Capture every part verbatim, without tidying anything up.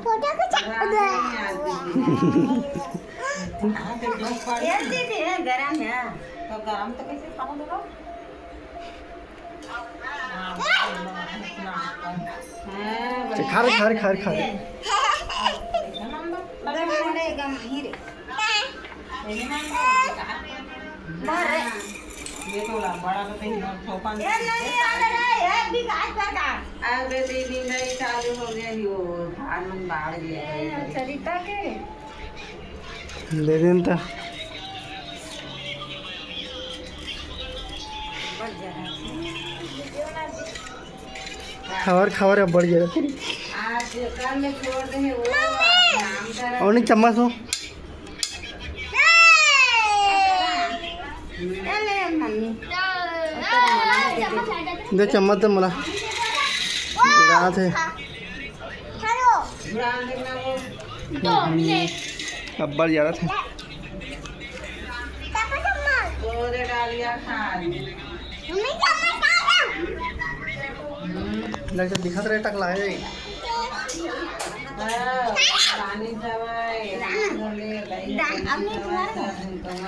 Photo खींचा। ये दीदी है, गरम है। तो गरम तो कैसे खाओ देखो? हाँ, खा रे, खा रे, खा रे, खा रे। गरम है, गरम ही रे। ये तो ला, बड़ा तो कहीं और थोपा ये नहीं आ रहा है, ये भी काट कर काट। अरे दीदी, नहीं चालू हो गया ही वो, धान में बाढ़ गया। ए, सरिता के? दे दिन तो। खबर, खबर अब बढ़ गया। आज कल में छोड़ दे वो, नाम कर। और नहीं चम्मच हो। दे चम्मच दे मला। रात है। अब्बड़ जरा थे। लगता दिखत रहे टकला है।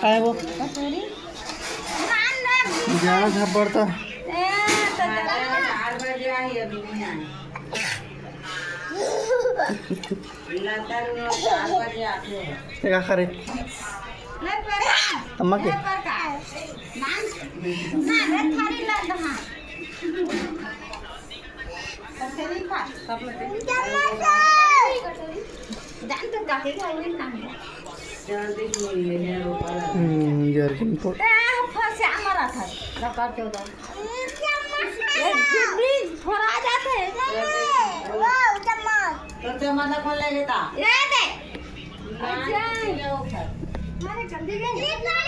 काय वो? जरा झपड़ता। चार बजे आई, अभी नहीं आई। लता चार बजे आते हैं। ये का करे? अम्मा के? हम्म, यार, किन पर? ए, फंसे हमारा था, रकार चौदह। ये भी थोड़ा आ जाते हैं। तो चम्मच खोल ले बेटा। ये दे। अरे, गंदी गंदी।